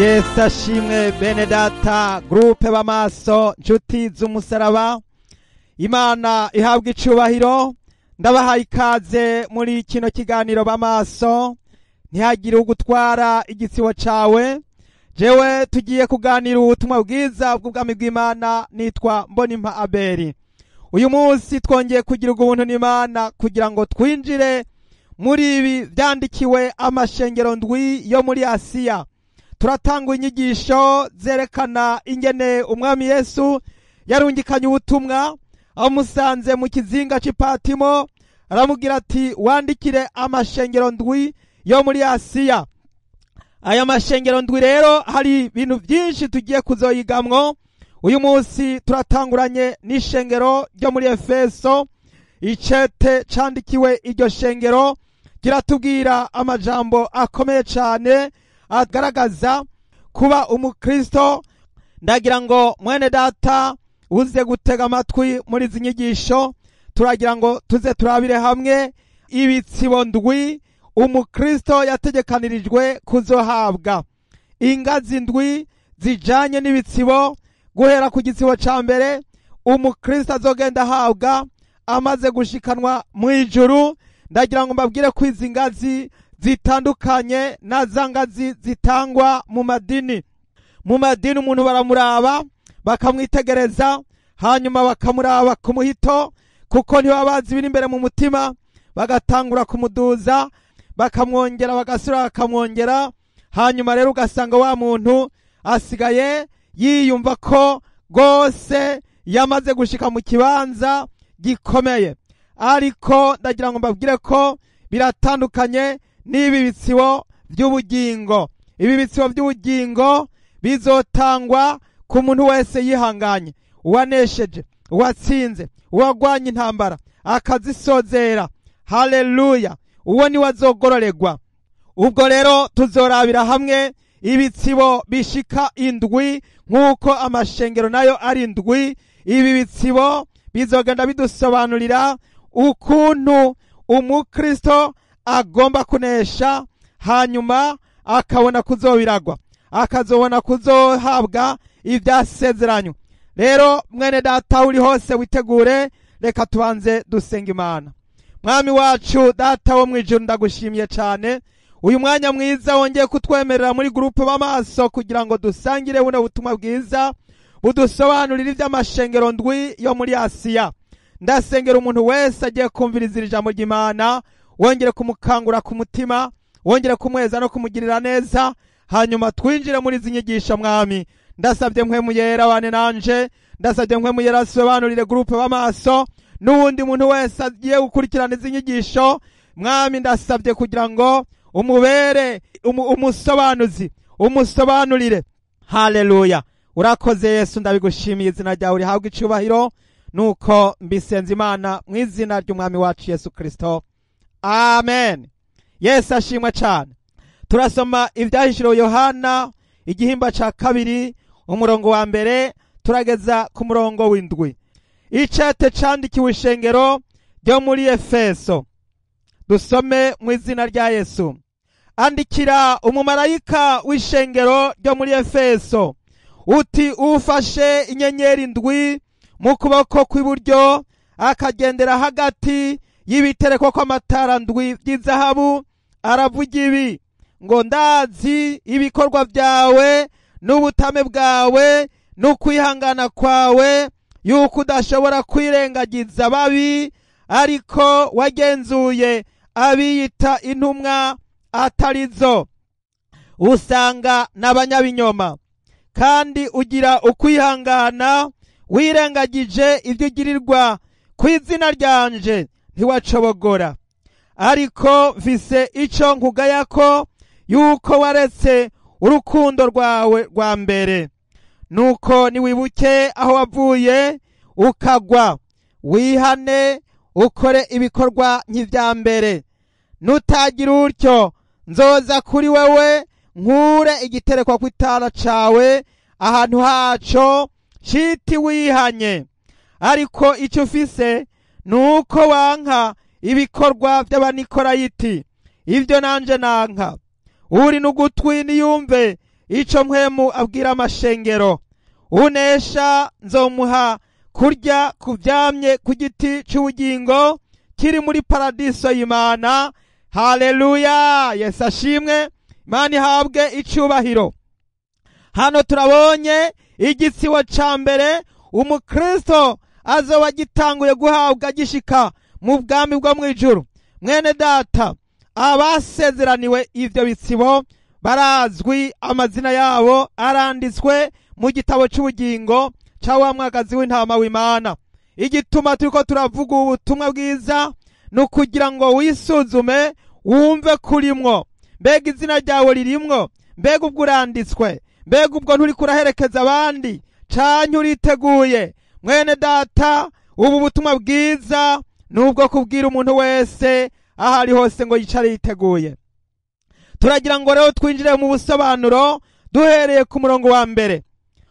Yesu ashimwe bene data, groupe b'amaso, nshuti z'umusaraba, Imana ihabwa icubahiro. Ndabahaye ikaze muri kino kiganiro b'amaso. Ntihagire ugutwara igitsibo cawe. Jewe tugiye kuganira ubutumwa bwiza bw'ubwami bw'Imana, nitwa Mbonimpa Abeli. Uyu munsi twongeye kugira ubuntu n'Imana kugira ngo twinjire muri ibi vyandikiwe amashengero ndwi yo muri Asiya. Turatanga inyigisho zerekana ingene umwami Yesu yarungikanye ubutumwa amusanze mu kizinga c'Ipatimo, aramubwira ati wandikire amashengero ndwi yo muri Asiya. Aya mashengero ndwi rero hari ibintu byinshi tugiye kuzoyigamwo. Uyu munsi turatanguranye n'ishengero ryo muri Efeso. Icete candikiwe iryo shengero kiratubwira amajambo akomeye cane agaragaza kuba umukristo. Ndagira ngo mwene data uze gutega amatwi muri izi nyigisho, turagira ngo tuze turabire hamwe ibitsibo ndwi umukristo yategekanirijwe kuzohabwa, ingazi ndwi zijanye n'ibitsibo, guhera ku gitsibo ca mbere umukristo azogenda ahabwa amaze gushikanwa mu ijuru. Ndagira ngo mbabwire ko izi ngazi zitandukanye na za ngazi zitangwa mu madini. Mu madini umuntu baramuraba bakamwitegereza, hanyuma bakamuraba ku muhito, kuko ntibaba bazi ibiri imbere mu mutima, bagatangura kumuduza, bakamwongera, bagasubira bakamwongera, hanyuma rero ugasanga wa muntu asigaye yiyumva ko rwose yamaze gushika mu kibanza gikomeye. Ariko ndagira ngo mbabwire ko biratandukanye n'ibi bitsibo by'ubugingo. Ibi bitsibo by'ubugingo bizotangwa ku muntu wese yihanganye, uwanesheje, uwatsinze, uwagwanye intambara akazisozera. Haleluya! Uwo niwe azogororerwa. Ubwo rero tuzorabira hamwe ibitsibo bishika indwi, nk'uko amashengero nayo ari indwi. Ibi bitsibo bizogenda bidusobanurira ukuntu umukristo agomba kunesha, hanyuma akabona kuzobiragwa, akazobona kuzohabwa ivyasezeranywe. Rero mwene data uri hose witegure, reka tubanze dusenga Imana. Mwami wacu data wo mwijuru, ndagushimiye cane uyu mwanya mwiza wongeye kutwemerera muri groupe b'amaso kugira ngo dusangire buno butumwa bwiza budusobanurira ivy'amashengero ndwi yo muri Asiya. Ndasengera umuntu wese agiye kumviriza iri jambo ry'Imana, wongere kumukangura ku mutima, wongere kumweza no kumugirira neza, hanyuma twinjire muri izi nyigisho. Mwami, ndasabye Mpwemu Yera bane nanje, ndasabye Mpwemu Yera asobanurire groupe b'amaso n'uwundi muntu wese agiye gukurikirana izi nyigisho. Mwami, ndasabye kugira ngo umubere umusobanuzi, umusobanurire. Haleluya! Urakoze Yesu, ndabigushimiye, izina ryawe rihabwe icubahiro. Nuko mbisenze Imana mu izina ry'umwami wacu Yesu Kristo, amen. Yesu ashimwe cane. Turasoma ivyahishuriwe Yohana igihimba ca 2 umurongo wa 1 turageza ku murongo w'indwi. Icete candikiwe ishengero ryo muri Efeso. Dusome mu izina rya Yesu. Andikira umumarayika w'ishengero ryo muri Efeso uti: ufashe inyenyeri ndwi mu kuboko kw'iburyo, akagendera hagati y'ibitereko kw'amatara ndwi by'izahabu, aravuga ibi ngo: ndazi ibikorwa byawe n'ubutame bwawe n'ukwihangana kwawe, yuko udashobora kwirengagiza babi, ariko wagenzuye abiyita intumwa atarizo, usanga n'abanyabinyoma, kandi ugira ukwihangana, wirengagije ibyo ugirirwa ku izina ryanje, ntiwacobogora. Ariko mfise ico nkugayako, yuko waretse urukundo rwawe rwa mbere. Nuko niwibuke aho wavuye ukagwa, wihane ukore ibikorwa nk'ivya mbere. Nutagira utyo, nzoza kuri wewe nkure igiterekwa kw'itara cawe ahantu haco citi wihanye. Ariko ico ufise nuko wanka ibikorwa by'Abanikorayiti, ivyo nanje nanka. Uri n'ugutwi niyumve Ico Mpwemu abwira amashengero: unesha nzomuha kurya ku vyamye ku giti c'ubugingo kiri muri paradiso y'Imana. Haleluya! Yesu ashimwe, Imana ihabwe icubahiro. Hano turabonye igitsibo ca mbere umukristo azoba gitanguye guhabwa gishika mu bwami bwo mw'ijuru. Mwene data, abasezeraniwe ivyo bitsibo barazwi, amazina yabo aranditswe mu gitabo c'ubugingo ca wa mwagazi w'intama w'Imana. Igituma turiko turavuga ubutumwa bwiza ni ukugira ngo wisuzume, wumve kurimwo. Mbega izina ryawe ririmwo? Mbega ubwo uranditswe? Mbega ubwo nturiko uraherekeza abandi canke uriteguye? Mwene data, ubu butumwa bwiza nubwo kubwira umuntu wese aho ari hose ngo yicare yiteguye. Turagira ngo rero twinjire mu busobanuro duhereye ku murongo wa mbere.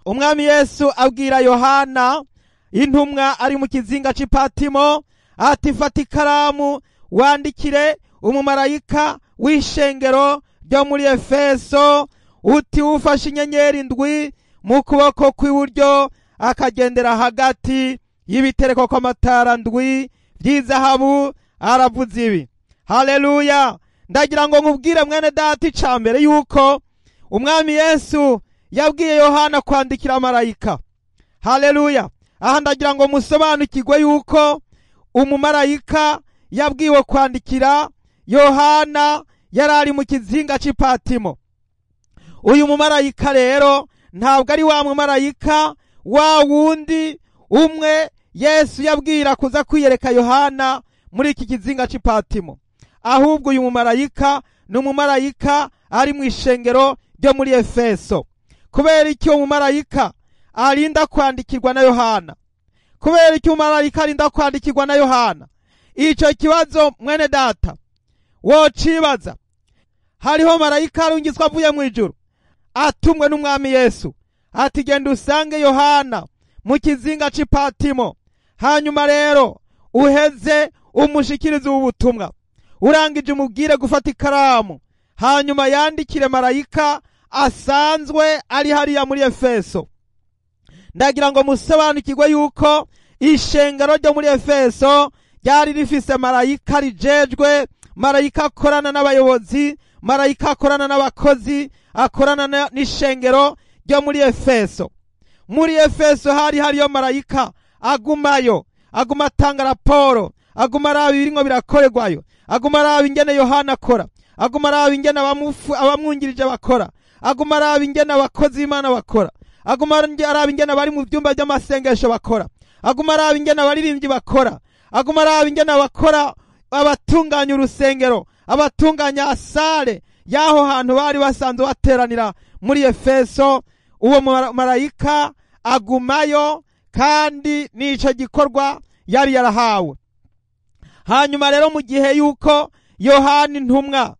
Umwami Yesu abwira Yohana intumwa ari mu kizinga c'Ipatimo ati: fata ikaramu wandikire umumarayika w'ishengero ryo muri Efeso uti: ufashe inyenyeri ndwi mu kuboko kw'iburyo, akagendera hagati y'ibitereko kw'amatara ndwi vy'izahabu, aravuze ibi. Haleluya! Ndagira ngo nkubwire, mwene data, ica mbere yuko umwami Yesu yabwiye Yohana kwandikira marayika. Haleluya! Aha ndagira ngo musobanukirwe yuko umumarayika yabwiwe kwandikira Yohana yari ari mu kizinga c'Ipatimo. Uyu mumarayika rero ntabwo ari wa mumarayika wa wundi umwe Yesu yabwira kuza kwiyereka Yohana muri iki kizinga c'Ipatimo, ahubwo uyu mumarayika ni umumarayika ari mu ishengero ryo muri Efeso. Kubera iki uwo mumarayika arinda kwandikirwa na Yohana? Kubera iki umumarayika arinda kwandikirwa na Yohana? Ico kibazo, mwene data, wocibaza. Hariho marayika arungitswe avuye mu ijuru, atumwe n'umwami Yesu, ati: genda usange Yohana mu kizinga c'Ipatimo, hanyuma rero uheze umushikirize ubu butumwa, urangije umubwire gufata ikaramu, hanyuma yandikire marayika asanzwe ari hariya muri Efeso. Ndagira ngo musobanukirwe yuko ishengero ryo muri Efeso ryari rifise marayika rijejwe, marayika akorana n'abayobozi, marayika akorana n'abakozi, akorana n'ishengero ryo muri Efeso. Muri Efeso hari hariyo marayika agumayo, aguma atanga raporo, aguma araba ibirimwo birakorerwayo, aguma araba ingene Yohana akora, aguma araba ingene abamwungirije bakora, aguma araba ingene abakozi b'Imana bakora, aguma araba ingene abari mu byumba by'amasengesho bakora, aguma araba ingene abaririmbyi bakora, aguma araba ingene abakora, abatunganya urusengero, abatunganya sale y'aho hantu bari basanzwe bateranira muri Efeso. Uwo marayika agumayo, kandi n'ico gikorwa yari yarahawe. Hanyuma rero, mu gihe yuko Yohana intumwa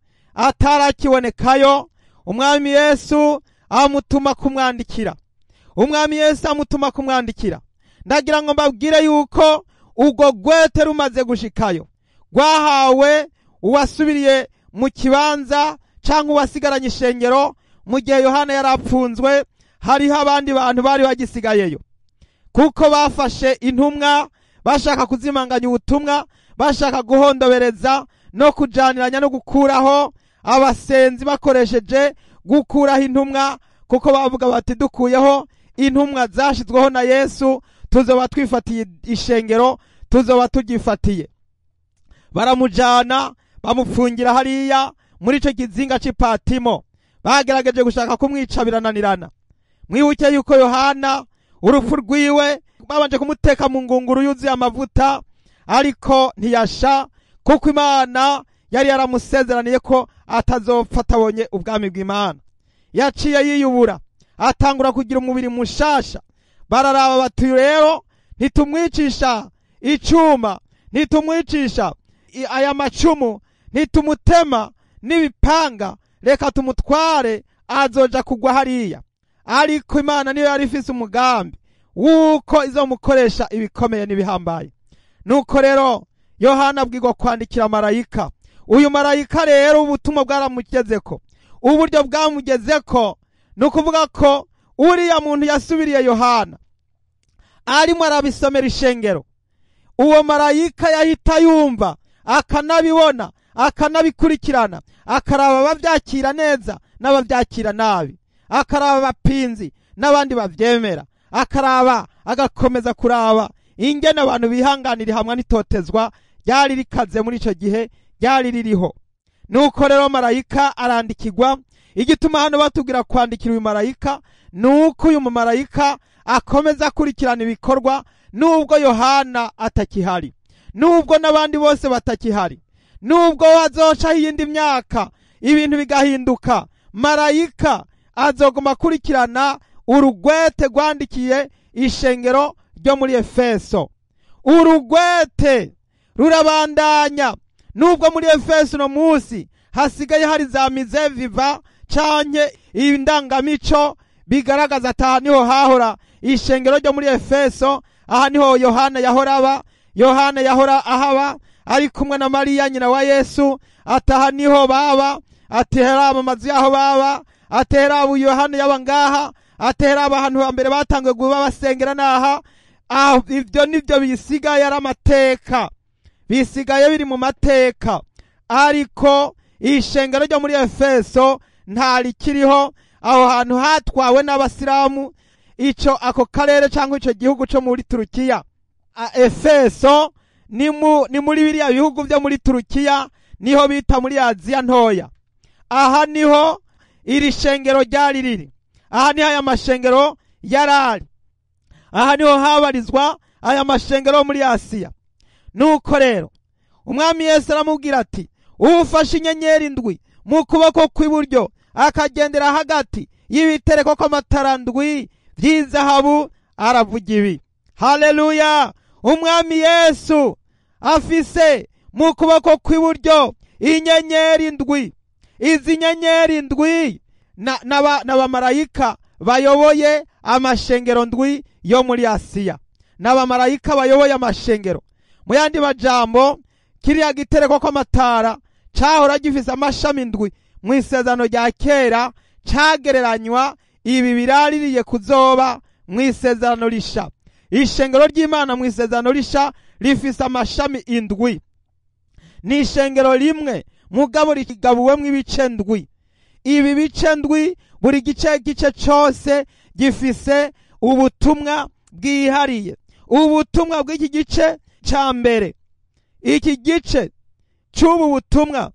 atarakibonekayo, umwami Yesu amutuma kumwandikira. Umwami Yesu amutuma kumwandikira. Ndagira ngo mbabwire yuko ubwo gwete rumaze gushikayo, rwahawe uwasubiriye mu kibanza cyangwa uwasigaranye ishengero mu gihe Yohana yari apfunzwe. Hariho abandi bantu bari bagisigayeyo, kuko bafashe intumwa bashaka kuzimanganya ubutumwa, bashaka guhondobereza no kujaniranya no gukuraho abasenzi bakoresheje gukuraho intumwa, kuko bavuga bati: dukuyeho intumwa zashizweho na Yesu, tuzoba twifatiye ishengero, tuzoba turyifatiye. Baramujana, bamupfungira hariya muri ico kizinga c'Ipatimo. Bagerageje gushaka kumwica, birananirana. Mwibuke yuko Yohana urupfu rwiwe babanje kumuteka mu ngunguru yuzuye amavuta, ariko ntiyasha, kuko Imana yari yaramusezeraniye ko atazopfa atabonye ubwami bw'Imana. Yaciye yiyubura, atangura kugira umubiri mushasha. Bararaba bati: rero ntitumwicisha icuma, ntitumwicisha aya macumu, ntitumutema n'ibipanga, reka tumutware, azoja kugwa hariya. Ariko Imana niyo yari ifise umugambi wuko izomukoresha ibikomeye n'ibihambaye. Nuko rero Yohana abwirwa kwandikira marayika. Uyu marayika rero ubutumwa bwaramugezeko. Uburyo bwamugezeko Ni ukuvuga ko uriya muntu yasubiriye Yohana arimo arabisomera ishengero, uwo marayika yahita yumva akanabibona akanabikurikirana, akaraba ababyakira neza n'ababyakira nabi, akaraba abapinzi n'abandi babyemera, akaraba agakomeza kuraba ingene abantu bihanganira hamwe n'itotezwa ryari rikaze muri icyo gihe ryari ririho. Nuko rero marayika arandikirwa. Igituma hano batubwira kwandikira uyu marayika nuko uyu mumarayika akomeza akurikirana ibikorwa nubwo Yohana atakihari, nubwo n'abandi bose batakihari, nubwo hazocaho iyindi myaka ibintu bigahinduka, marayika azoguma akurikirana urugwete rwandikiye ishengero ryo muri Efeso. Urugwete rurabandanya nubwo muri Efeso no munsi hasigaye hari za mize viva canke indangamico bigaragaza ata niho hahora ishengero ryo muri Efeso. Aha niho Yohana yahora aba, Yohana yahora ahaba ari kumwe na Mariya nyina wa Yesu. Ataha niho baba, atera amazu yaho baba, atera abo Yohana yaba ngaha, atera abantu hambere batangwe guba basengera naha. Ibyo nibyo bisigaye ari amateka, bisigaye biri mu mateka. Ariko ishengero ryo muri Efeso ntarikiriho. Aho hantu hatwawe n'abasilamu, ico ako karere cyangwa ico gihugu cyo muri Turukiya. Efeso ni muri biriya bihugu byo muri Turukiya, niho bita muri Aziya ntoya. Aha niho iri shengero ryari riri, aha niho aya mashengero yarari, aha niho habarizwa aya mashengero muri Asiya. Nuko rero umwami Yesu aramubwira ati ufashe inyenyeri ndwi mu kuboko kw'iburyo akagendera hagati y'ibitereko kw'amatara ndwi by'izahabu aravuga ibi. Haleluya! Umwami Yesu afise mu kuboko kw'iburyo inyenyeri ndwi. Izi nyenyeri ndwi n'abamarayika bayoboye amashengero ndwi yo muri Asiya, n'abamarayika bayoboye amashengero. Mu yandi majambo, kiriya gitereko kw'amatara cahora gifise amashami ndwi mu isezerano rya kera, cagereranywa ibi biraririye kuzoba mu isezerano risha. Ishengero ry'Imana mu isezerano risha rifise amashami indwi. Ni ishengero rimwe mugabo rigabuwemwo ibice ndwi. Ibi bice ndwi, buri gice cose gifise ubutumwa bwihariye. Ubutumwa bw'iki gice ca mbere, iki gice cy'ubu butumwa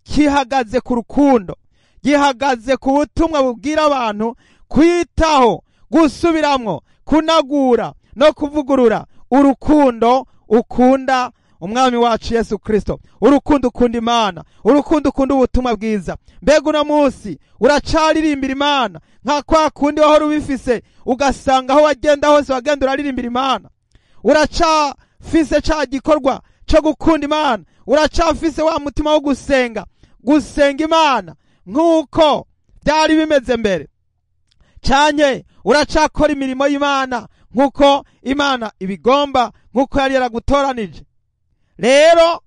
gihagaze ku rukundo, gihagaze ku butumwa bubwira abantu kwitaho, gusubiramwo, kunagura no kuvugurura urukundo ukunda umwami wacu Yesu Kristo, urukundo ukunda Imana, urukundo ukunda ubutumwa bwiza. Mbega uno munsi uracaririmbira Imana nka kwa kundi wahora ubifise, ugasanga aho wagenda hose wagenda uraririmbira Imana? Uracafise ca gikorwa cyo gukunda Imana? Uracafise wa mutima wo gusenga, gusenga Imana nkuko byari bimeze mbere? Canke uracakora imirimo y'Imana nkuko Imana ibigomba, nkuko yari yaragutoranije? Rero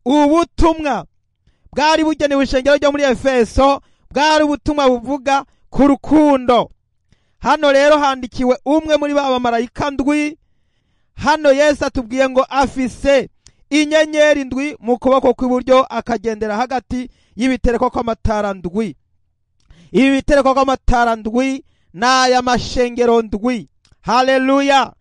ubutumwa bwari bugenewe ishengero ryo muri Efeso bwari ubutumwa buvuga ku rukundo. Hano rero handikiwe umwe muri ba bamarayika ndwi. Hano Yesu atubwiye ngo afise inyenyeri ndwi mu kuboko kw'iburyo akagendera hagati y'ibitereko kw'amatara ndwi. Ibi bitereko kw'amatara ndwi n'aya mashengero ndwi, haleluya,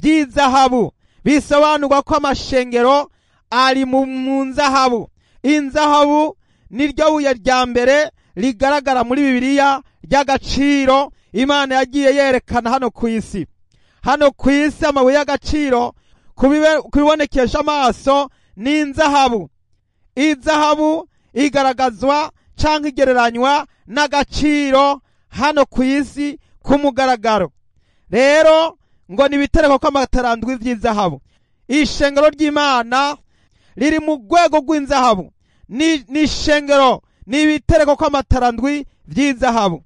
by'izahabu. Bisobanurwa ko amashengero ari mu nzahabu. Inzahabu niryo buye rya mbere rigaragara muri Bibiliya ry'agaciro Imana yagiye yerekana hano ku isi. Hano ku isi amabuye y'agaciro kubibonekesha amaso ni inzahabu. Izahabu igaragazwa canke igereranywa n'agaciro hano ku isi ku mugaragaro. Rero ngo ni ibitereko kw'amatara ndwi by'izahabu. Ishengero ry'Imana riri mu rwego rw'inzahabu. Ni ishengero, ni ibitereko kw'amatara ndwi by'izahabu.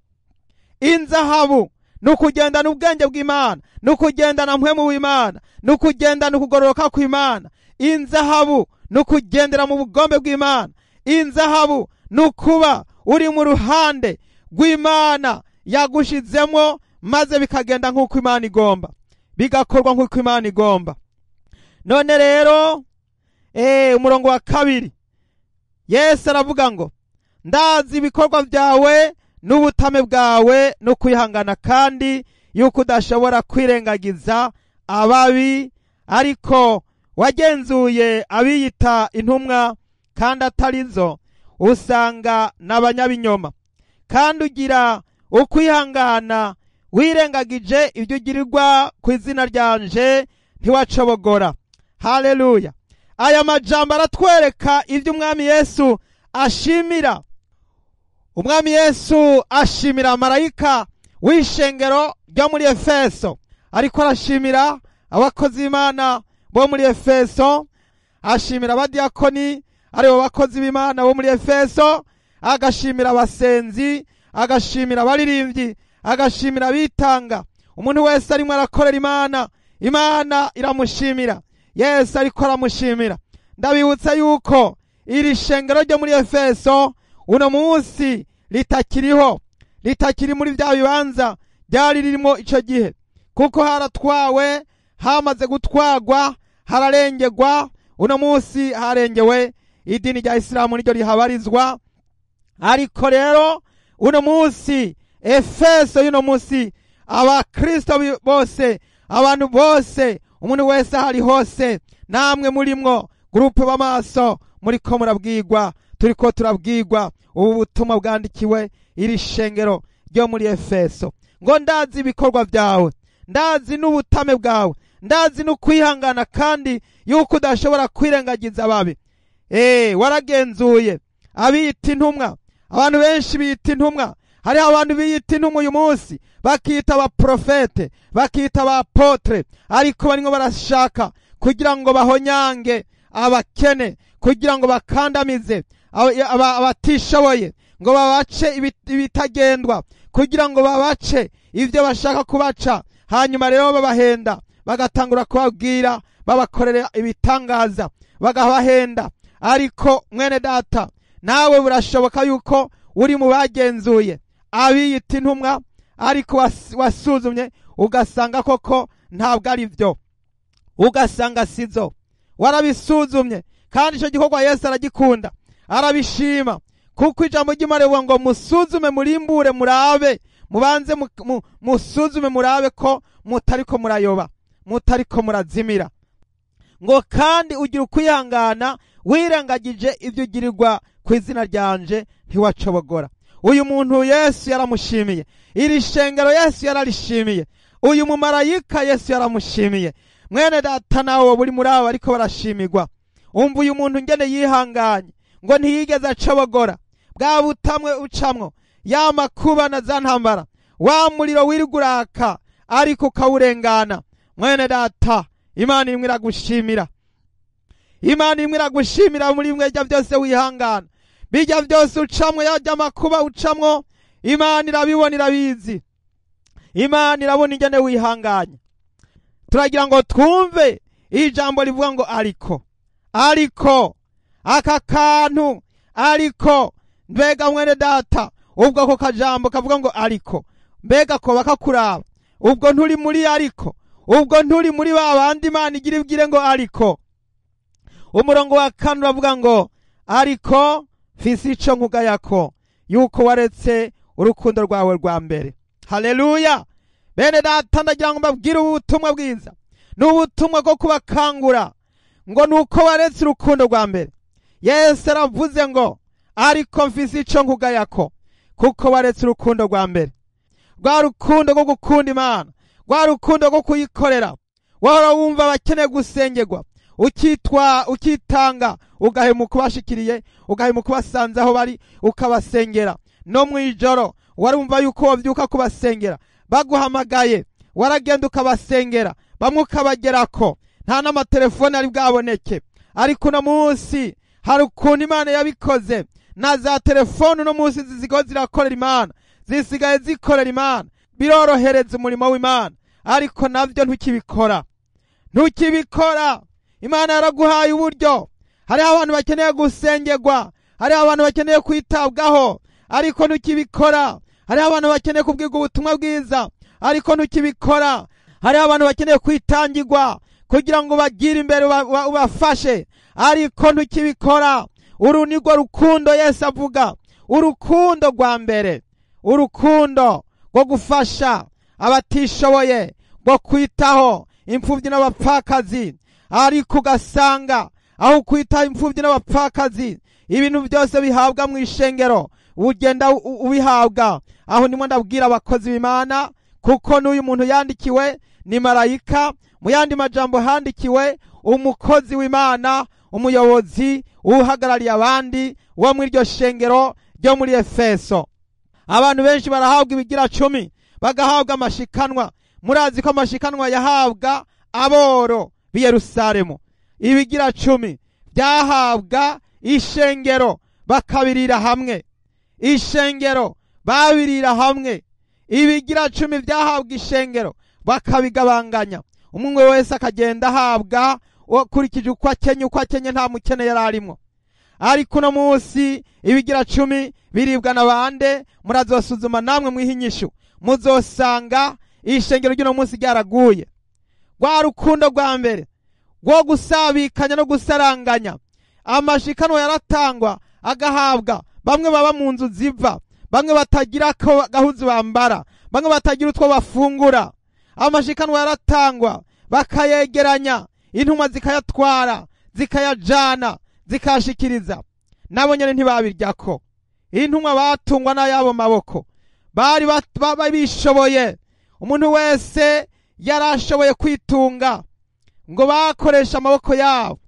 Inzahabu ni ukugendana ubwenge bw'Imana, ni ukugendana mpwemu w'Imana, ni ukugendana ukugororoka kw'Imana. Inzahabu ni ukugendera mu bugombe bw'Imana. Inzahabu ni ukuba uri mu ruhande rw'Imana yagushizemo, maze bikagenda nk'uko Imana igomba, bigakorwa nk'uko Imana igomba. None rero umurongo wa 2 Yesu aravuga ngo ndazi ibikorwa byawe n'ubutame bwawe no kwihangana, kandi yuko udashobora kwirengagiza ababi, ariko wagenzuye abiyita intumwa kandi atarizo, usanga n'abanyabinyoma. Kandi ugira ukwihangana wirengagije ibyo ugirirwa ku izina ryanje, ntiwacobogora. Haleluya. Aya majambo aratwereka ibyo Umwami Yesu ashimira. Umwami Yesu ashimira marayika w'ishengero ryo muri Efeso, ariko arashimira abakozi b'Imana bo muri Efeso, ashimira abadiakoni aribo bakozi b'Imana bo muri Efeso, agashimira abasenzi, agashimira abaririmbyi, agashimira abitanga. Umuntu wese arimo arakorera Imana, Imana iramushimira. Yesu ariko aramushimira. Ndabibutsa yuko iri shengero ryo muri Efeso uno munsi ritakiriho, ritakiri muri bya bibanza byari ririmo ico gihe, kuko haratwawe, hamaze gutwagwa, hararengerwa. Uno munsi harengewe idini rya Isilamu niryo rihabarizwa. Ariko rero uno munsi Efeso y'uno munsi, abakristo bose, abantu bose, umuntu wese ahari hose, namwe murimwo groupe b'amaso, muriko murabwirwa, turiko turabwirwa ubu butumwa bwandikiwe iri shengero ryo muri Efeso, ngo ndazi ibikorwa byawe, ndazi n'ubutame bwawe, ndazi n'ukwihangana, kandi yuko udashobora kwirengagiza ababi. Waragenzuye abiyita intumwa. Abantu benshi biyita intumwa. Hariho abantu biyita intumwa uyu munsi, bakita abaprofete, bakita abapotre, ariko barimo barashaka kugira ngo bahonyange abakene, kugira ngo bakandamize abatishoboye, ngo babace ibitagendwa, kugira ngo babace ibyo bashaka kubaca. Hanyuma rero babahenda, bagatangura kubabwira, babakorera ibitangaza, bagabahenda. Ariko mwene data, nawe burashoboka yuko uri mu bagenzuye abiyita intumwa, ariko wasuzumye ugasanga koko ntabwo ari byo, ugasanga sizo, warabisuzumye. Kandi icyo gikorwa Yesu aragikunda, arabishima, kuko ijambo ry'Imana rivuga ngo musuzume, murimbure, murabe, mubanze musuzume, murabe ko mutariko murayoba, mutariko murazimira. Ngo kandi ugira ukwihangana wirengagije ibyo ugirirwa ku izina ryanje, ntiwacobogora. Uyu muntu Yesu yaramushimiye, iri shengero Yesu yararishimiye, uyu mumarayika Yesu yaramushimiye. Mwene data, nawe buri muri abo ariko barashimirwa. Umva uyu muntu ngene yihanganye, ngo ntiyigeze acobogora. Bwa butamwe ucamwo, ya makuba na za ntambara, wa muriro wiriguraka, ariko ukawurengana. Mwene data, Imana imwe iragushimira. Imana imwe iragushimira muri mwe byose wihangana, bijya byose ucamwo, yajya makuba ucamwo, Imana irabibona, irabizi. Imana irabona ingene wihanganye. Turagira ngo twumve ijambo rivuga ngo ariko, ariko aka kantu, ariko. Mbega mwene data, ubwo ako kajambo kavuga ngo ariko, mbega ko bakakuraba, ubwo nturi muri ariko, ubwo nturi muri ba bandi Imana igira ibwire ngo ariko. Umurongo wa 4 uravuga ngo ariko mfise ico nkugayako, yuko waretse urukundo rwawe rwa mbere. Haleluya. Bene data, ndagira ngo mbabwire ubutumwa bwiza, n'ubutumwa bwo kubakangura, ngo nuko waretse urukundo rwa mbere. Yesu aravuze ngo ariko mfise ico nkugayako, kuko waretse urukundo rwa mbere. Rwa rukundo rwo gukunda Imana, rwa rukundo rwo kuyikorera. Wahora wumva abakeneye gusengerwa, ukitwa ukitanga, ugahemuka ubashikiriye, ugahemuka ubasanze aho bari, ukabasengera. No mwijoro warumva yuko wavyuka kubasengera, baguhamagaye waragenda ukabasengera, bamwe ukabagerako, nta n'amatelefone ari bwaboneke. Ariko uno munsi hari ukuntu Imana yabikoze, na za telefone uno munsi zizigo zirakorera Imana, zisigaye zikorera Imana, birorohereza umurimo w'Imana. Ariko navyo ntukibikora, ntukibikora. Imana yaraguhaye uburyo. Hariho abantu bakeneye gusengerwa, hariho abantu bakeneye kwitabwaho, ariko ntukibikora. Hariho abantu bakeneye kubwirwa ubutumwa bwiza, ariko ntukibikora. Hariho abantu bakeneye kwitangirwa kugira ngo bagire imbere ubafashe, ariko ntukibikora. Uru nirwo rukundo Yesu avuga, urukundo rwa mbere, urukundo rwo gufasha abatishoboye, rwo kwitaho imfubyi n'abapfakazi. Ariko ugasanga aho kwitaho imfubyi n'abapfakazi, ibintu byose bihabwa mu ishengero ugenda ubihabwa. Aho ndimo ndabwira abakozi b'Imana, kuko n'uyu muntu yandikiwe ni marayika. Mu yandi majambo handikiwe umukozi w'Imana, umuyobozi uhagarariye abandi wo muri iryo shengero ryo muri Efeso. Abantu benshi barahabwa ibigira cumi, bagahabwa amashikanwa. Murazi ko amashikanwa yahabwa aboro b'i Yerusalemu. Ibigira cumi byahabwa ishengero bakabirira hamwe, ishengero babirira hamwe. Ibigira cumi byahabwa ishengero bakabigabanganya, umwe wese akagenda ahabwa ukurikije uko akenye. Uko akenye nta mukene yari arimo. Ariko uno munsi ibigira cumi biribwa na bande? Murazosuzuma namwe mwihe inyishu, muzosanga ishengero ry'uno munsi ryaraguye. Rwa rukundo rwa mbere rwo gusabikanya no gusaranganya, amashikanwa yaratangwa agahabwa bamwe baba mu nzu ziva, bamwe batagira gahuzu bambara, bamwe batagira utwo bafungura. Amashikanwa yaratangwa bakayegeranya, intumwa zikayatwara, zikayajana, zikashikiriza. Nabo nyene ntibabiryako. Intumwa batungwa n'ayabo maboko, bari bishoboye. Umuntu wese yarashoboye kwitunga, ngo bakoresha amaboko yabo.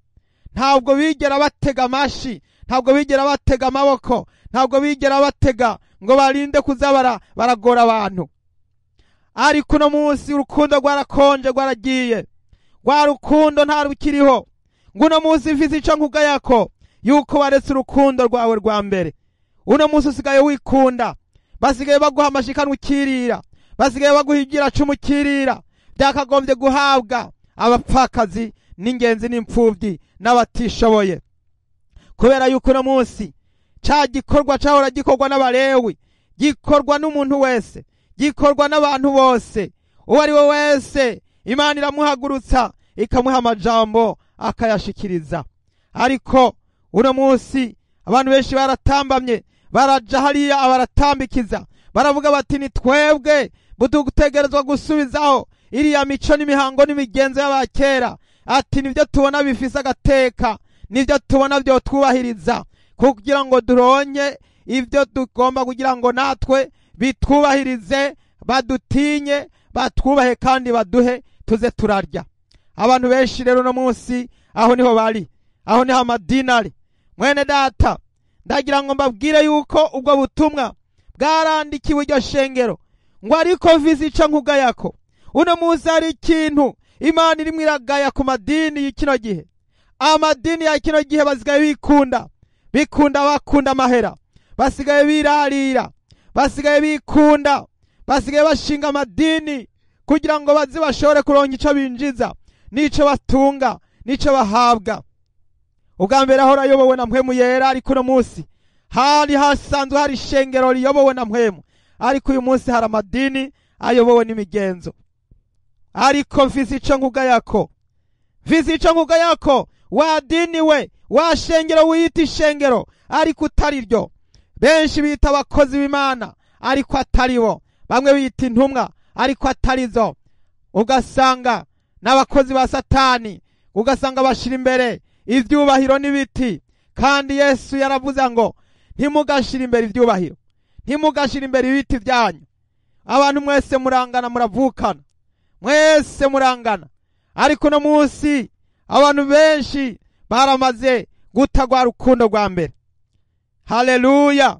Ntabwo bigera batega amashi, ntabwo bigera batega amaboko, ntabwo bigera batega ngo barinde kuza baragora abantu. Ariko uno munsi urukundo rwarakonje, rwaragiye. Rwa rukundo nta rukiriho. Ngo uno munsi mfise ico nkugayako, yuko waretse urukundo rwawe rwa mbere. Uno munsi usigaye wikunda, basigaye baguha amashikanwa ukirira, basigaye baguha igira cumi ukirira. Byakagombye guhabwa abapfakazi n'ingenzi n'imfubyi n'abatishoboye. Kubera yuko uno munsi ca gikorwa cahora gikorwa n'abalewi gikorwa n'umuntu wese, gikorwa n'abantu bose. Uwo ari we wese Imana iramuhagurutsa ikamuha amajambo akayashikiriza. Ariko uno munsi abantu benshi baratambamye, baraja hariya abaratambikiza, baravuga bati ni twebwe budutegerezwa gusubizaho iriya mico n'imihango n'imigenzo y'abakera. Ati nibyo tubona bifise agateka, nibyo tubona byo twubahiriza kugira ngo duronke ibyo tugomba, kugira ngo natwe bitwubahirize, badutinye, batwubahe kandi baduhe tuze turarya. Abantu benshi rero no munsi aho niho bari, aho niho amadini ari. Mwene data, ndagira ngo mbabwire yuko ubwo butumwa bwarandikiwe iryo shengero, ngo ariko mvise ico nkugayako. Uno munsi hari ikintu Imana irimwo iragaya ku madini y'ikino gihe. Amadini ya kino gihe basigaye bikunda, bikunda, bakunda amahera, basigaye birarira, basigaye bikunda, basigaye bashinga amadini kugira ngo baze bashobore kuronka ico binjiza n'ico batunga n'ico bahabwa. Ubwa mbere ahora ayobowe na Mpwemu Yera, ariko uno munsi hari hasanzwe hari ishengero riyobowe na Mpwemu, ariko uyu munsi hari amadini ayobowe n'imigenzo. Ariko mfise ico nkugayako, mfise ico nkugayako, wa dini we, wa shengero wiyita ishengero ariko utari ryo. Benshi bita abakozi b'Imana ariko atari bo, bamwe bita intumwa ariko atari zo. Ugasanga n'abakozi ba Satani, ugasanga bashira imbere ivyubahiro n'ibiti. Kandi Yesu yaravuze ngo ntimugashira imbere ivyubahiro, ntimugashira imbere ibiti byanyu. Abantu mwese murangana, muravukana, mwese murangana. Ariko no munsi abantu benshi baramaze gutagwa rukundo rwa mbere. Haleluya.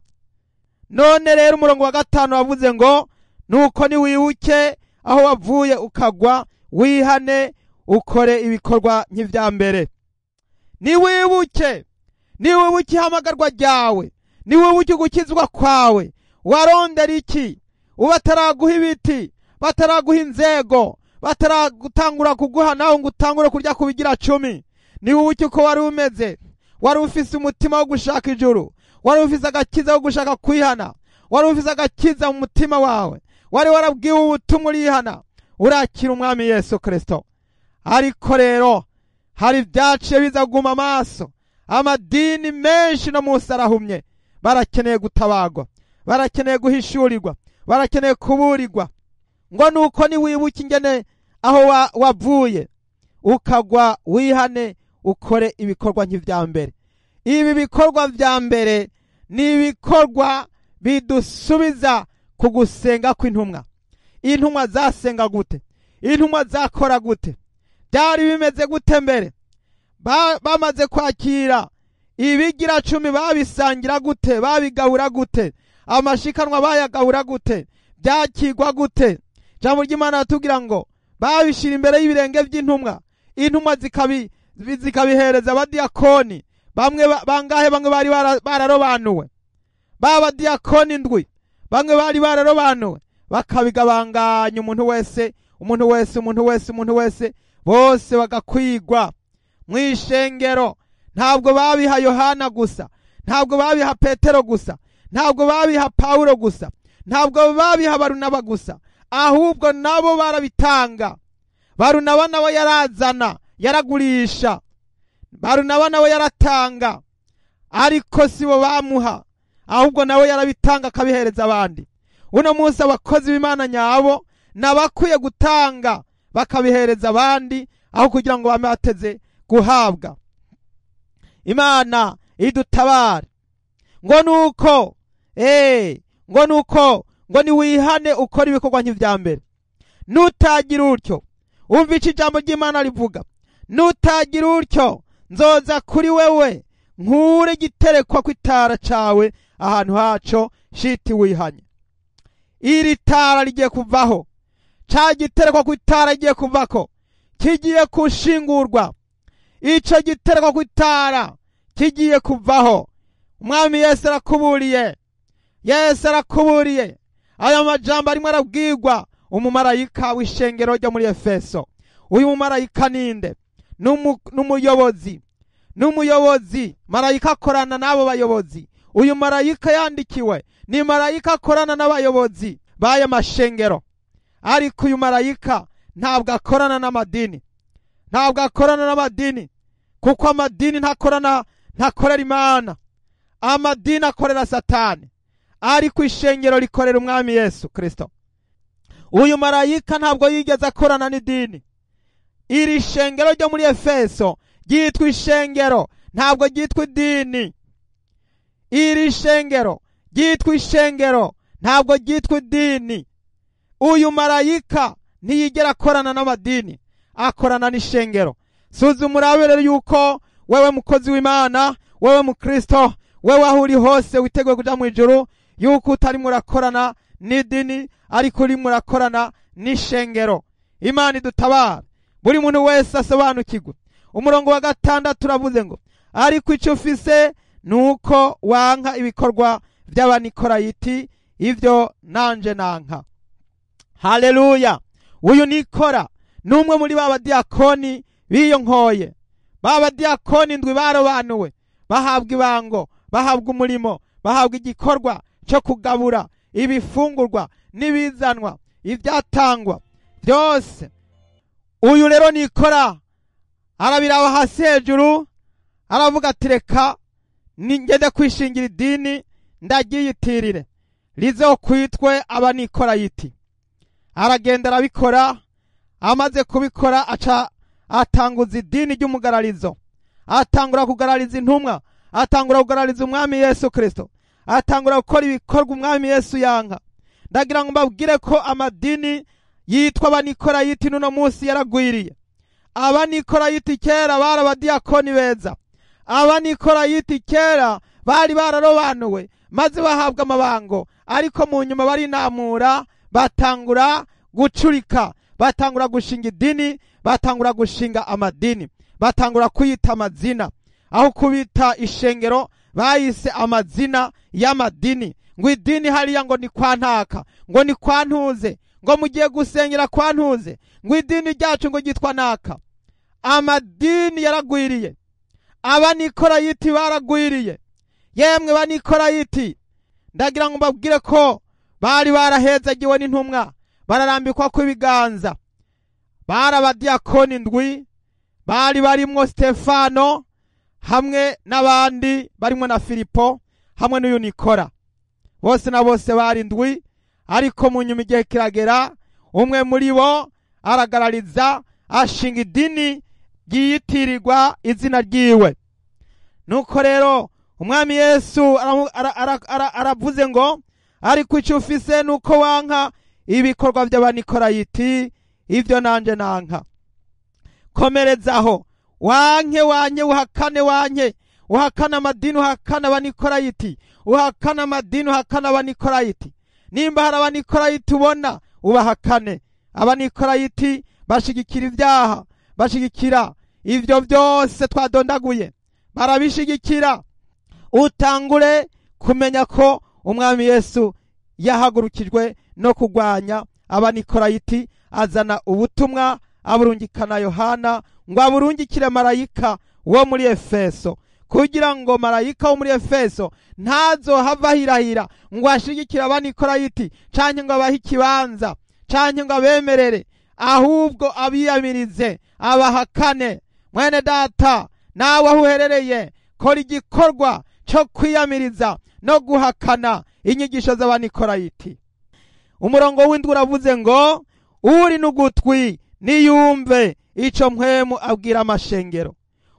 None rero umurongo wa 5 wavuze ngo nuko niwibuke aho wavuye ukagwa, wihane ukore ibikorwa nk'ivya mbere. Niwibuke, niwibuke ihamagarwa ryawe, niwibuke gukizwa kwawe. Warondera iki? Ubataraguha ibiti, bataraguha inzego, bataragutangura kuguha nawe ngo utangure kurya kubigira 10. Niwibuke uko wari umeze. Wari ufise umutima wo gushaka ijuru, wari ufise agakiza ko gushaka kwihana, Wari ufise agakiza mu mutima wawe, wari warabwiwe ubutumwa, urihana, urakira umwami Yesu Kristo. Ariko rero hari ibyaciye biza guma amaso. Amadini menshi no munsi arahumye, barakeneye gutabagwa, barakeneye guhishurirwa, barakeneye kuburirwa. Ngo nuko niwibuke ingene aho wavuye ukagwa, wihane, ukore ibikorwa nk'ivya mbere. Ibi bikorwa vya mbere ni ibikorwa bidusubiza ku gusenga kw'intumwa. Intumwa zasenga gute? Intumwa zakora gute? Byari bimeze gute mbere? Bamaze kwakira ibigira cumi, babisangira gute? Babigabura gute? Amashikanwa bayagabura gute? Byakigwa gute? Ijambo ry'Imana ratubwira ngo babishira imbere y'ibirenge by'intumwa, intumwa zikabihereza abadiyakoni. Bamwe bangahe? Bamwe bari bararobanuwe, b'abadiyakoni ndwi, bamwe bari bararobanuwe, bakabigabanganya umuntu wese, umuntu wese, umuntu wese, umuntu wese, bose bagakwigwa mu ishengero. Ntabwo babiha Yohana gusa, ntabwo babiha Petero gusa, ntabwo babiha Pawulo gusa, ntabwo babiha Barunaba gusa, ahubwo nabo barabitanga. Barunaba nawe yarazana, yaragurisha. Barunaba nawe yaratanga, ariko sibo bamuha, ahubwo nawe yarabitanga akabihereza abandi. Uno munsi abakozi b'Imana nyabo nabakwiye gutanga bakabihereza abandi, aho kugira ngo bame bateze guhabwa. Imana idutabare. Ngo nuko ngo nuko ngo niwihane ukora ibikorwa nk'ivya mbere. Nutagira utyo, umva ico ijambo ry'Imana rivuga, nutagira utyo nzoza kuri wewe nkure igiterekwa kw'itara cawe ahantu haco shiti wihanye. Iri tara rigiye kuvaho, ca giterekwa kw'itara rigiye kuvako, kigiye kushingurwa. Ico giterekwa kw'itara kigiye kuvaho. Umwami Yesu arakuburiye, Yesu arakuburiye. Aya majambo arimo arabwirwa umumarayika w'ishengero ryo muri Efeso. Uyu mumarayika ninde? N'umuyobozi, n'umuyobozi. Marayika akorana n'abo bayobozi. Uyu marayika yandikiwe ni marayika akorana n'abayobozi b'aya mashengero. Ariko uyu marayika ntabwo akorana n'amadini, ntabwo akorana n'amadini, kuko amadini ntakorana, ntakorera Imana. Amadini akorera Satani, ariko ishengero rikorera umwami Yesu Kristo. Uyu marayika ntabwo yigeze akorana n'idini. Iri shengero ryo muri Efeso ryitwa ishengero, ntabwo ryitwa idini. Iri shengero ryitwa ishengero, ntabwo ryitwa idini. Uyu marayika ntiyigera akorana n'amadini, akorana n'ishengero. Suzuma urabe rero yuko wewe mukozi w'Imana, wewe mukristo, wewe aho uri hose witeguye kuja mu ijuru, yuko utarimo urakorana n'idini, ariko urimo urakorana n'ishengero. Imana idutabara, buri muntu wese asobanukirwe. Umurongo wa 6 uravuze ngo ariko icyo ufise nuko wanka ibikorwa by'abanikorayiti, ivyo nanje nanka. Haleluya! Uyu Nikora numwe muri ba badiyakoni biyo nkoye, ba badiyakoni ndwi barobanuwe, bahabwa ibango, bahabwa umurimo, bahabwa igikorwa cyo kugabura ibifungurwa n'ibizanwa, ibyatangwa byose. Uyu rero Nikora arabiraba hasi hejuru, aravuga ati reka ningende kwishingira idini ndagiyitirire rizokwitwe abanikorayiti. Aragenda arabikora. Amaze kubikora aca atanguza idini ry'umugararizo, atangura kugarariza intumwa, atangura kugarariza umwami Yesu Kristo, atangura gukora ibikorwa umwami Yesu yanka. Ndagira ngo mbabwire ko amadini yitwa abanikorayiti n'uno munsi yaragwiriye. Abanikorayiti kera bari abadiyakoni beza. Abanikorayiti kera bari bararobanuwe maze bahabwa amabango, ariko mu nyuma barinamura, batangura gucurika, batangura gushinga idini, batangura gushinga amadini, batangura kuyita amazina. Aho kubita ishengero bayise amazina y'amadini, ngo idini hariya ngo ni kwa ntaka, ngo ni kwa ntuze, ngo mugiye gusengera kwa ntuze, ngo idini ryacu ngo ryitwa naka. Amadini yaragwiriye, abanikorayiti baragwiriye. Yemwe banikorayiti, Ndagira ngo mbabwire ko bari barahezagiwe n'intumwa, bararambikwa ku ibiganza. Bari abadiyakoni ndwi, bari barimwo Stefano hamwe n'abandi barimwo na Filipo hamwe n'uyu Nikora. Bose na bose bari ndwi, ariko mu nyuma igihe kiragera umwe muri bo aragarariza ashinga idini ryiyitirirwa izina ryiwe. Nuko rero umwami Yesu aravuze ngo ariko icyo ufise nuko wanka ibikorwa by'abanikorayiti, ibyo nanje nanka. Komerezaho, wanke wanke, uhakane wanke, uhakana amadini, uhakana abanikorayiti, uhakana amadini, uhakana abanikorayiti. Nimba hari abanikorayiti ubona, ubahakane. Abanikorayiti bashigikira ibyaha, bashigikira ivyo byose twadondaguye, barabishigikira. Utangure kumenya ko umwami Yesu yahagurukijwe no kugwanya abanikorayiti, azana ubutumwa aburungikana Yohana ngo aburungikire marayika wo muri Efeso, kugira ngo marayika wo muri Efeso ntazohava ahirahira ngo ashigikire abanikorayiti canke ngo abahe ikibanza canke ngo abemerere, ahubwo abiyamirize, abahakane. Mwene data, nawe aho uherereye, kora igikorwa cyo kwiyamiriza no guhakana inyigisho z'abanikorayiti. Umurongo w'indwi uravuze ngo uri n'ugutwi niyumve ico mpwemu abwira amashengero.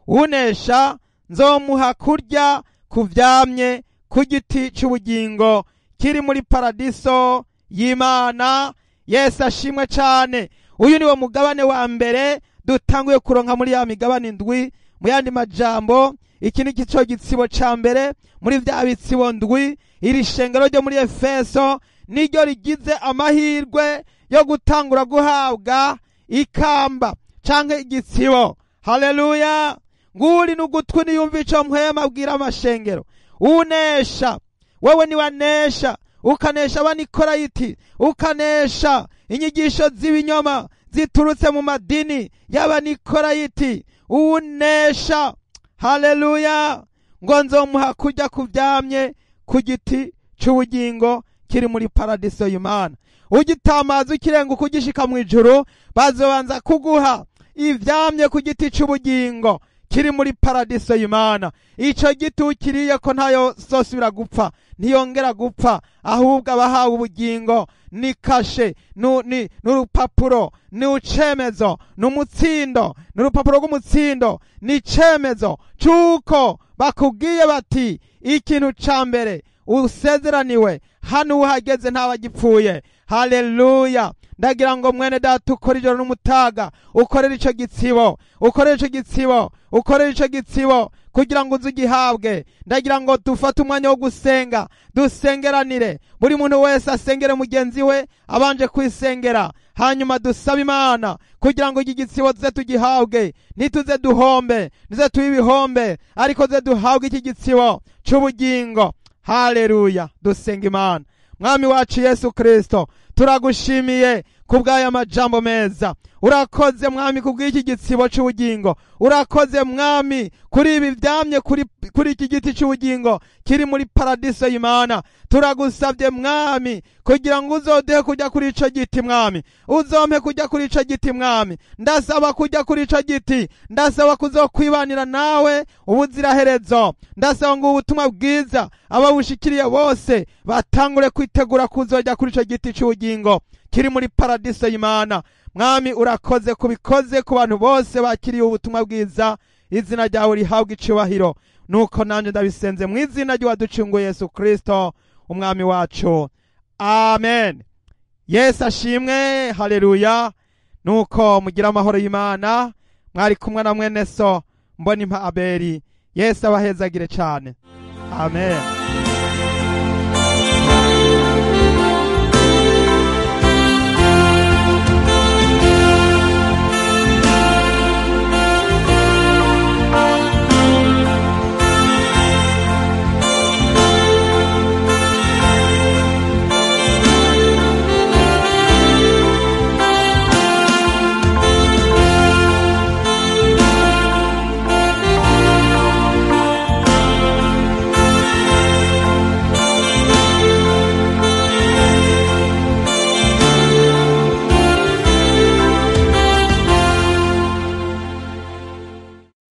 Unesha nzomuha kurya ku vyamye ku giti c'ubugingo kiri muri paradiso y'Imana. Yesu ashimwe cane. Uyu niwo mugabane wa mbere dutanguye kuronka muri ya migabane indwi. Mu yandi majambo, iki ni cyo gitsibo ca mbere muri vya bitsibo ndwi. Iri shengero ryo muri Efeso niryo rigize amahirwe yo gutangura guhabwa ikamba canke igitsibo. Haleluya! Nguri n'ugutwi niyumva ico mpwema abwira amashengero. Unesha, wewe niwanesha, ukanesha abanikorayiti, ukanesha inyigisho z'ibinyoma ziturutse mu madini y'abanikorayiti, unesha. Haleluya! Ngo nzomuha kurya ku vyamye ku giti c'ubugingo kiri muri paradiso y'Imana. Ugitamaza ukirenga ugishika mu ijuru, bazobanza kuguha ivyamye ku giti c'ubugingo kiri muri paradiso y'Imana. Ico giti ukiriye ko ntayo sosubira gupfa, ntiyongera gupfa, ahubwo abahawe ubugingo ni kashe, ni n'urupapuro, ni ucemezo, ni umutsindo, ni urupapuro rw'umutsindo, ni icemezo c'uko bakubwiye bati ikintu ca mbere usezeraniwe hano uhageze ntabagipfuye. Haleluya! Ndagira ngo mwene data ukore ijoro n'umutaga, ukorere ico gitsibo, ukorere ico gitsibo, ukorere ico gitsibo kugira ngo uze ugihabwe. Ndagira ngo dufate umwanya wo gusenga, dusengeranire, buri muntu wese asengere mugenzi we abanje kwisengera, hanyuma dusabe Imana kugira ngo iki gitsibo tuze tugihabwe, ntituze duhombe, ntuze tube ibihombe, ariko tuze duhabwe iki gitsibo c'ubugingo. Haleluya! Dusenga Imana. Mwami wacu Yesu Kristo, turagushimiye kubw'aya majambo meza. Urakoze mwami kubw'iki gitsibo c'ubugingo. Urakoze mwami kuri ibi vyamye kuri iki giti c'ubugingo kiri muri paradiso y'Imana. Turagusavye mwami kugira ngo uzoduhe kujya kuri ico giti mwami, uzompe kujya kuri ico giti mwami. Ndasaba kujya kuri ico giti, ndasaba kuzokwibanira nawe ubuziraherezo. Ndasaba ngo ubutumwa bwiza ababushikiriye bose batangure kwitegura kuzojya kuri ico giti c'ubugingo kiri muri paradiso y'Imana. Mwami urakoze kubikoze ku bantu bose bakiriye ubutumwa bwiza. Izina ryawe rihabwe icubahiro. Nuko nanje ndabisenze mu izina ry'uwaducunguye Yesu Kristo umwami wacu, amen. Yesu ashimwe. Haleluya. Nuko mugira amahoro y'Imana. Mwari kumwe na mwene so Mbonimpa Abeli. Yesu abahezagire cane. Amen.